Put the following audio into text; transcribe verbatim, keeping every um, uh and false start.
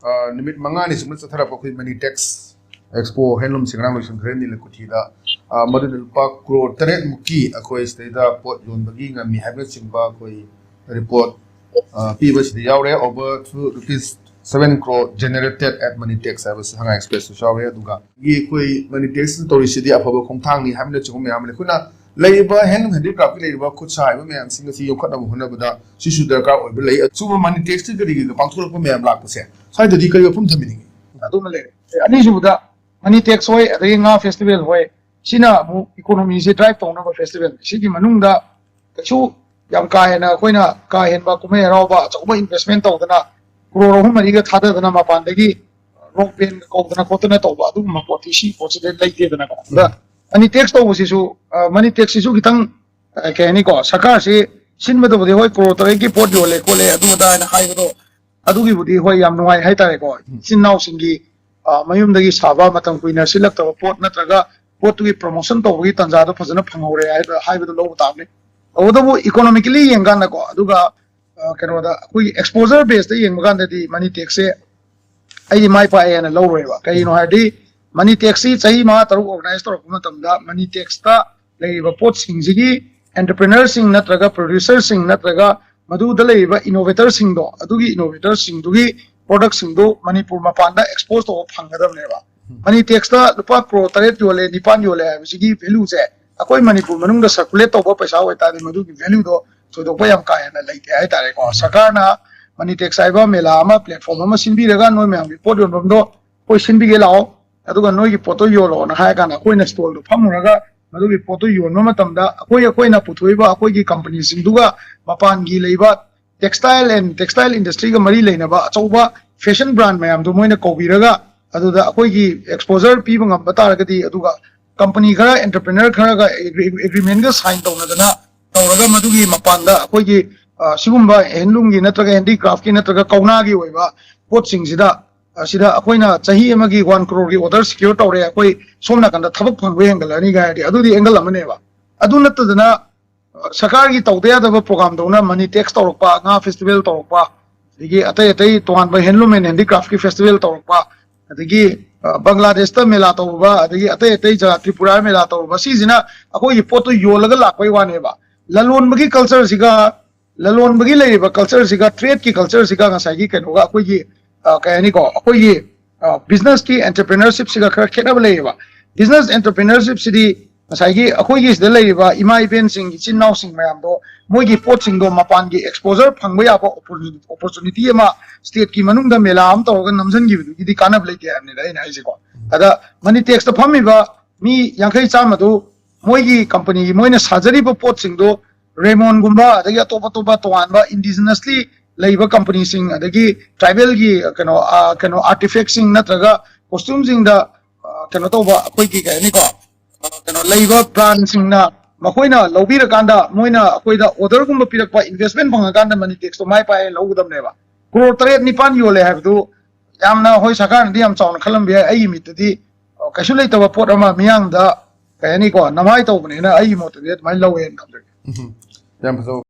ꯑ, ꯅꯨꯃꯤꯠ ꯃꯉꯥꯅꯤ ꯁꯨꯞꯅ ꯆꯠꯊꯔꯛꯄ ꯑꯩꯈꯣꯏ ꯃꯅꯤ ꯇꯦꯛꯁ ꯑꯦꯛꯁꯄꯣ ꯍꯦꯟꯂꯨꯝꯁꯤ ꯉꯔꯥꯡ ꯂꯣꯏꯁꯤꯟꯈ꯭ꯔꯦ ꯅꯤꯂꯀꯨꯊꯤꯗ꯫ ꯑ, ꯃꯗꯨꯗ ꯂꯨꯄꯥ ꯀ꯭ꯔꯣꯔ ꯇꯔꯦꯠ ꯃꯨꯛꯀꯤ ꯑꯩꯈꯣꯏ ꯁꯤꯗꯩꯗ ꯄꯣꯠ ꯌꯣꯟꯕꯒꯤ ꯉꯝꯃꯤ ꯍꯥꯏꯕꯅꯆꯤꯡꯕ ꯑꯩꯈꯣꯏ ꯔꯤꯄꯣꯔꯠ, ꯑ, ꯄꯤꯕꯁꯤꯗ ꯌꯥꯎꯔꯦ꯫ Over to rupees seven crore generated at Money Tax ꯍꯥꯏꯕꯁꯤ ꯍꯪꯉꯥꯏ ꯑꯦꯛꯁꯄ꯭ꯔꯦꯁꯇꯁꯨ ꯌꯥꯎꯔꯦ꯫ ꯑꯗꯨꯒ ꯑꯩꯈꯣꯏ ꯃꯅꯤ ꯇꯦꯛꯁꯇ ꯇꯧꯔꯤꯁꯤꯗꯤ ꯑꯐꯕ ꯈꯣꯡꯊꯥꯡꯅꯤ ꯍꯥꯏꯕꯅꯆꯤꯡꯕ ꯃꯌꯥꯝ ꯑꯃ ꯂꯩ꯫ ꯑꯩꯈꯣꯏꯅ ꯂꯩꯔꯤꯕ ꯍꯦꯟꯂꯨꯝ ꯍꯦꯟꯗꯤꯀ꯭ꯔꯥꯐꯀꯤ ꯂꯩꯔꯤꯕ ꯈꯨꯠ ꯁꯥ ꯍꯩꯕ ꯃꯌꯥꯝꯁꯤꯡ ꯑꯁꯤ ꯌꯣꯛꯈꯠꯅꯕ ꯍꯣꯠꯅꯕꯗ ꯁꯤꯁꯨ ꯗꯔꯀꯥꯔ ꯑꯣꯏꯕ ꯂꯩ꯫ ꯑꯁꯤꯒꯨꯝꯕ ꯃꯅꯤ ꯇꯦꯛꯁꯀꯤ ꯀꯔꯤꯒꯤꯒ ꯄꯥꯡꯊꯣꯛꯂꯛꯄ ꯃꯌꯥꯝ ꯂꯥꯛꯄꯁꯦ ꯁ꯭ꯋꯥꯏꯗꯗꯤ ꯀꯔꯤ ꯋꯥꯐꯝ ꯊꯝꯕꯤꯅꯤꯡꯉꯤ? ꯑꯗꯨꯃ ꯂꯩꯔꯦ꯫ ꯑꯅꯤꯁꯨꯕꯗ, ꯃꯅꯤ ꯇꯦꯛꯁ ꯍꯣꯏ, ꯑꯗꯒꯤ ꯉꯥ ꯐꯦꯁꯇꯤꯚꯦꯜ ꯍꯣꯏ, ꯁꯤꯅ ꯑꯃꯨꯛ ꯏꯀꯣꯅꯣꯃꯤꯁꯦ ꯗ꯭ꯔꯥꯏꯚ ꯇꯧꯅꯕ ꯐꯦꯁꯇꯤꯚꯦꯜꯅꯤ꯫ ꯁꯤꯒꯤ ꯃꯅꯨꯡꯗ ꯀꯩꯁꯨ ꯌꯥꯝ ꯀꯥ ꯍꯦꯟꯅ ꯑꯩꯈꯣꯏꯅ ꯀꯥ ꯍꯦꯟꯕ ꯀꯨꯝꯍꯩ ꯍꯔꯥꯎꯕ ꯑꯆꯧꯕ ꯏꯟꯚꯦꯁꯃꯦꯟ ꯇꯧꯗꯅ ꯀ꯭ꯔꯣꯔ ꯑꯍꯨꯝ ꯃꯔꯤꯒ ꯊꯥꯗꯗꯅ ꯃꯄꯥꯟꯗꯒꯤ ꯔꯣꯛ ꯕꯦꯟꯒ ꯀꯧꯗꯅ ꯈꯣꯠꯇꯅ ꯇꯧꯕ ꯑꯗꯨꯒꯨꯝꯕ ꯄꯣꯠꯇꯤ ꯁꯤ ꯄꯣꯠꯁꯤꯗ ꯂꯩꯇꯦꯗꯅꯀꯣ꯫ ꯑꯗ ꯃꯅꯤ ꯇꯦꯛꯁ ꯇꯧꯕꯁꯤꯁꯨ, ꯑ, ꯃꯅꯤ ꯇꯦꯛꯁꯁꯤꯁꯨ ꯈꯤꯇꯪ, ꯑ, ꯀꯩ ꯍꯥꯏꯅꯤꯀꯣ, ꯁꯔꯀꯥꯔꯁꯤ ꯁꯤꯟꯕꯗꯕꯨꯗꯤ ꯍꯣꯏ ꯀ꯭ꯔꯣꯔ ꯇꯔꯦꯠꯀꯤ ꯄꯣꯠ ꯌꯣꯜꯂꯦ ꯈꯣꯠꯂꯦ ꯑꯗꯨ ꯑꯗꯥ ꯍꯥꯏꯅ ꯍꯥꯏꯕꯗꯣ, ꯑꯗꯨꯒꯤꯕꯨꯗꯤ ꯍꯣꯏ ꯌꯥꯝ ꯅꯨꯡꯉꯥꯏ ꯍꯥꯏꯇꯥꯔꯦꯀꯣ꯫ ꯎꯝ꯫ ꯏꯆꯤꯟ ꯏꯅꯥꯎꯁꯤꯡꯒꯤ, ꯑ, ꯃꯌꯨꯝꯗꯒꯤ ꯁꯥꯕ ꯃꯇꯝ ꯀꯨꯏꯅ ꯁꯤꯠꯂꯛꯇꯕ ꯄꯣꯠ ꯅꯠꯇ꯭ꯔꯒ ꯄꯣꯠꯇꯨꯒꯤ ꯄ꯭ꯔꯣꯃꯣꯁꯟ ꯇꯧꯕꯒꯤ ꯇꯥꯟꯖꯥꯗꯣ ꯐꯖꯅ ꯐꯪꯍꯧꯔꯦ ꯍꯥꯏꯕ, ꯍꯥꯏꯕꯗꯣ ꯂꯧꯕ ꯇꯥꯕꯅꯤ꯫ ꯇꯧꯕꯇꯕꯨ ꯏꯀꯣꯅꯣꯃꯤꯀꯦꯂꯤ ꯌꯦꯡꯀꯥꯟꯗꯀꯣ, ꯑꯗꯨꯒ, ꯑ, ꯀꯩꯅꯣꯗ ꯑꯩꯈꯣꯏꯒꯤ ꯑꯦꯛꯁꯄꯣꯖꯔ ꯕꯦꯁꯇ ꯌꯦꯡꯕ ꯀꯥꯟꯗꯗꯤ ꯃꯅꯤ ꯇꯦꯛꯁꯁꯦ ꯑꯩꯗꯤ ꯃꯥꯏ ꯄꯥꯛꯑꯦꯅ ꯂꯧꯔꯣꯏꯕ꯫ ꯀꯩꯒꯤꯅꯣ ꯍꯥꯏꯔꯗꯤ ꯃꯅꯤ ꯇꯦꯛꯁꯁꯤ ꯆꯍꯤ ꯃꯉꯥ ꯇꯔꯨꯛ ꯑꯣꯔꯒꯅꯥꯏꯖ ꯇꯧꯔꯛꯄ ꯃꯇꯝꯗ ꯃꯅꯤ ꯇꯦꯛꯁꯇ ꯂꯩꯔꯤꯕ ꯄꯣꯠꯁꯤꯡꯁꯤꯒꯤ ꯑꯦꯟꯇꯔꯄ꯭ꯔꯤꯅꯔꯁꯤꯡ ꯅꯠꯇ꯭ꯔꯒ ꯄ꯭ꯔꯣꯗ꯭ꯌꯨꯁꯔꯁꯤꯡ ꯅꯠꯇ꯭ꯔꯒ ꯃꯗꯨꯗ ꯂꯩꯔꯤꯕ ꯏꯅꯣꯚꯦꯇꯔꯁꯤꯡꯗꯣ, ꯑꯗꯨꯒꯤ ꯏꯅꯣꯚꯦꯇꯔꯁꯤꯡꯗꯨꯒꯤ ꯄ꯭ꯔꯣꯗꯛꯁꯤꯡꯗꯨ ꯃꯅꯤꯄꯨꯔ ꯃꯄꯥꯟꯗ ꯑꯦꯛꯁꯄꯣꯖ ꯇꯧꯕ ꯐꯪꯒꯗꯕꯅꯦꯕ꯫ ꯎꯝ꯫ ꯃꯅꯤ ꯇꯦꯛꯁꯇ ꯂꯨꯄꯥ ꯀ꯭ꯔꯣꯔ ꯇꯔꯦꯠ ꯌꯣꯜꯂꯦ, ꯅꯤꯄꯥꯟ ꯌꯣꯜꯂꯦ ꯍꯥꯏꯕꯁꯤꯒꯤ ꯚꯦꯂꯨꯁꯦ ꯑꯩꯈꯣꯏ ꯃꯅꯤꯄꯨꯔ ꯃꯅꯨꯡꯗ ꯁꯔꯀꯨꯂꯦꯠ ꯇꯧꯕ ꯄꯩꯁꯥ ꯑꯣꯏꯇꯥꯔꯗꯤ ꯃꯗꯨꯒꯤ ꯚꯦꯂꯨꯗꯣ ꯊꯣꯏꯗꯣꯛꯄ ꯌꯥꯝ ꯀꯥ ꯍꯦꯟꯅ ꯂꯩꯇꯦ ꯍꯥꯏꯇꯥꯔꯦꯀꯣ꯫ ꯁꯔꯀꯥꯔꯅ ꯃꯅꯤ ꯇꯦꯛꯁ ꯍꯥꯏꯕ ꯃꯦꯂꯥ ꯑꯃ, ꯄ꯭ꯂꯦꯠꯐꯣꯝ ꯑꯃ ꯁꯤꯟꯕꯤꯔꯒ ꯅꯣꯏ ꯃꯌꯥꯝꯒꯤ ꯄꯣꯠ ꯌꯣꯟꯐꯝꯗꯣ ꯑꯩꯈꯣꯏ ꯁꯤꯟꯕꯤꯒꯦ ꯂꯥꯛꯑꯣ, ꯑꯗꯨꯒ ꯅꯣꯏꯒꯤ ꯄꯣꯠꯇꯣ ꯌꯣꯜꯂꯣꯅ ꯍꯥꯏꯔ ꯀꯥꯟꯗ ꯑꯩꯈꯣꯏꯅ ꯁ꯭ꯇꯣꯜꯗꯣ ꯐꯝꯃꯨꯔꯒ ꯃꯗꯨꯒꯤ ꯄꯣꯠꯇꯣ ꯌꯣꯟꯕ ꯃꯇꯝꯗ ꯑꯩꯈꯣꯏ, ꯑꯩꯈꯣꯏꯅ ꯄꯨꯊꯣꯛꯏꯕ ꯑꯩꯈꯣꯏꯒꯤ ꯀꯝꯄꯅꯤꯁꯤꯡꯗꯨꯒ ꯃꯄꯥꯟꯒꯤ ꯂꯩꯕ textile and textile industryꯒ ꯃꯔꯤ ꯂꯩꯅꯕ ꯑꯆꯧꯕ ꯐꯦꯁꯟ ꯕ꯭ꯔꯥꯟ ꯃꯌꯥꯝꯗꯣ ꯃꯣꯏꯅ ꯀꯧꯕꯤꯔꯒ ꯑꯗꯨꯗ ꯑꯩꯈꯣꯏꯒꯤ ꯑꯦꯛꯁꯄꯣꯖꯔ ꯄꯤꯕ ꯉꯝꯕ ꯇꯥꯔꯒꯗꯤ, ꯑꯗꯨꯒ ꯀꯝꯄꯅꯤ ꯈꯔ, ꯑꯦꯟꯇꯔꯄ꯭ꯔꯤꯅꯔ ꯈꯔꯒ ꯑꯦꯒ꯭ꯔꯤꯃꯦꯟꯒ ꯁꯥꯏꯟ ꯇꯧꯅꯗꯅ ꯇꯧꯔꯒ ꯃꯗꯨꯒꯤ ꯃꯄꯥꯟꯗ ꯑꯩꯈꯣꯏꯒꯤ, ꯑ, ꯁꯤꯒꯨꯝꯕ ꯍꯦꯟꯂꯨꯝꯒꯤ ꯅꯠꯇ꯭ꯔꯒ ꯍꯦꯟꯗꯤꯀ꯭ꯔꯥꯐꯀꯤ ꯅꯠꯇ꯭ꯔꯒ ꯀꯧꯅꯥꯒꯤ ꯑꯣꯏꯕ ꯄꯣꯠꯁꯤꯡꯁꯤꯗ, ꯑ, ꯁꯤꯗ ꯑꯩꯈꯣꯏꯅ ꯆꯍꯤ ꯑꯃꯒꯤ ꯋꯥꯟ ꯀ꯭ꯔꯣꯔꯒꯤ ꯑꯣꯔꯗꯔ ꯁꯤꯀ꯭ꯌꯣꯔ ꯇꯧꯔꯦ, ꯑꯩꯈꯣꯏ ꯁꯣꯝ ꯅꯥꯀꯟꯗ ꯊꯕꯛ ꯐꯪꯕ ꯍꯦꯟꯒꯠꯂꯛꯑꯅꯤ ꯍꯥꯏꯔꯗꯤ ꯑꯗꯨꯗꯤ ꯑꯦꯡꯒꯜ ꯑꯃꯅꯦꯕ꯫ ꯑꯗꯨ ꯅꯠꯇꯗꯅ, ꯑ, ꯁꯔꯀꯥꯔꯒꯤ ꯇꯧꯗ ꯌꯥꯗꯕ ꯄ꯭ꯔꯣꯒꯥꯝꯗꯧꯅ ꯃꯅꯤ ꯇꯦꯛꯁ ꯇꯧꯔꯛꯄ, ꯉꯥ ꯐꯦꯁꯇꯤꯚꯦꯜ ꯇꯧꯔꯛꯄ, ꯑꯗꯒꯤ ꯑꯇꯩ ꯑꯇꯩ ꯇꯣꯉꯥꯟꯕ handloom and handicraft ꯀꯤ festival ꯇꯧꯔꯛꯄ, ꯑꯗꯒꯤ ꯕꯪꯒ꯭ꯂꯥꯗꯦꯁꯇ ꯃꯦꯂꯥ ꯇꯧꯔꯨꯕ, ꯑꯗꯒꯤ ꯑꯇꯩ ꯑꯇꯩ ꯖꯒꯥ, ꯇ꯭ꯔꯤꯄꯨꯔꯥ ꯃꯦꯂꯥ ꯇꯧꯔꯨꯕ, ꯁꯤꯁꯤꯅ ꯑꯩꯈꯣꯏꯒꯤ ꯄꯣꯠꯇꯨ ꯌꯣꯜꯂꯒ ꯂꯥꯛꯄꯩ ꯋꯥꯅꯦꯕ꯫ ꯂꯂꯣꯟꯕꯒꯤ culture ꯁꯤꯒ, ꯂꯂꯣꯟꯕꯒꯤ ꯂꯩꯔꯤꯕ culture ꯁꯤꯒ, trade ꯀꯤ culture ꯁꯤꯒ ꯉꯁꯥꯏꯒꯤ ꯀꯩꯅꯣꯒ ꯑꯩꯈꯣꯏꯒꯤ ꯀꯩ ꯍꯥꯏꯅꯤꯀꯣ, ꯑꯩꯈꯣꯏꯒꯤ business ꯀꯤ entrepreneurship ꯁꯤꯒ ꯈꯔ ꯈꯦꯠꯅꯕ ꯂꯩꯌꯦꯕ꯫ Business entrepreneurship ꯁꯤꯗꯤ ꯉꯁꯥꯏꯒꯤ ꯑꯩꯈꯣꯏꯒꯤ ꯁꯤꯗ ꯂꯩꯔꯤꯕ ꯏꯃꯥ ꯏꯕꯦꯟꯁꯤꯡ, ꯏꯆꯤꯟ ꯏꯅꯥꯎꯁꯤꯡ ꯃꯌꯥꯝꯗꯣ ꯃꯣꯏꯒꯤ ꯄꯣꯠꯁꯤꯡꯗꯣ ꯃꯄꯥꯟꯒꯤ exposure ꯐꯪꯕ ꯌꯥꯕ opportunity ꯑꯃ state ꯀꯤ ꯃꯅꯨꯡꯗ ꯃꯦꯂꯥ ꯑꯃ ꯇꯧꯔꯒ ꯅꯝꯁꯤꯟꯈꯤꯕꯗꯨꯒꯤꯗꯤ ꯀꯥꯟꯅꯕ ꯂꯩꯇꯦ ꯍꯥꯏꯕꯅꯤꯗ ꯑꯩꯅ ꯍꯥꯏꯁꯦꯀꯣ꯫ ꯑꯗ Manitex ꯇ ꯐꯝꯃꯤꯕ ꯃꯤ ꯌꯥꯡꯈꯩ ꯆꯥꯝꯃꯗꯨ ꯃꯣꯏꯒꯤ company ꯒꯤ ꯃꯣꯏꯅ ꯁꯥꯖꯔꯤꯕ ꯄꯣꯠꯁꯤꯡꯗꯣ Raymond ꯒꯨꯝꯕ ꯑꯗꯒꯤ ꯑꯇꯣꯞ ꯑꯇꯣꯞꯄ ꯇꯣꯉꯥꯟꯕ indigenously ꯂꯩꯕ company ꯁꯤꯡ, ꯑꯗꯒꯤ tribal ꯒꯤ ꯀꯩꯅꯣ, ꯑ, ꯀꯩꯅꯣ artifact ꯁꯤꯡ ꯅꯠꯇ꯭ꯔꯒ costume ꯁꯤꯡꯗ, ꯑ, ꯀꯩꯅꯣ ꯇꯧꯕ ꯑꯩꯈꯣꯏꯒꯤ ꯀꯩ ꯍꯥꯏꯅꯤꯀꯣ, ꯑ, ꯀꯩꯅꯣ ꯂꯩꯕ brand ꯁꯤꯡꯅ ꯃꯈꯣꯏꯅ ꯂꯧꯕꯤꯔꯀꯥꯟꯗ ꯃꯣꯏꯅ ꯑꯩꯈꯣꯏꯗ order ꯒꯨꯝꯕ ꯄꯤꯔꯛꯄ, investment ꯐꯪꯉꯀꯥꯟꯗ Manitex ꯇꯣ ꯃꯥꯏ ꯄꯥꯛꯑꯦ ꯂꯧꯒꯗꯕꯅꯦꯕ꯫ ꯀ꯭ꯔꯣꯔ ꯇꯔꯦꯠ ꯅꯤꯄꯥꯟ ꯌꯣꯜꯂꯦ ꯍꯥꯏꯕꯗꯨ ꯌꯥꯝꯅ, ꯍꯣꯏ, ꯁꯔꯀꯥꯔꯅꯗꯤ ꯌꯥꯝ ꯆꯥꯎꯅ ꯈꯜꯂꯝꯕ ꯌꯥꯏ꯫ ꯑꯩꯒꯤ ꯃꯤꯠꯇꯗꯤ, ꯑ, ꯀꯩꯁꯨ ꯂꯩꯇꯕ ꯄꯣꯠ ꯑꯃ ꯃꯤꯌꯥꯝꯗ, ꯀꯩ ꯍꯥꯏꯅꯤꯀꯣ, ꯅꯝꯍꯥꯏ ꯇꯧꯕꯅꯦꯅ ꯑꯩꯒꯤ ꯃꯣꯠꯇꯗꯤ ꯑꯗꯨꯃꯥꯏꯅ ꯂꯧꯋꯦꯅ ꯊꯝꯖꯒꯦ꯫ ꯎꯝ, ꯌꯥꯝ ꯐꯖꯕ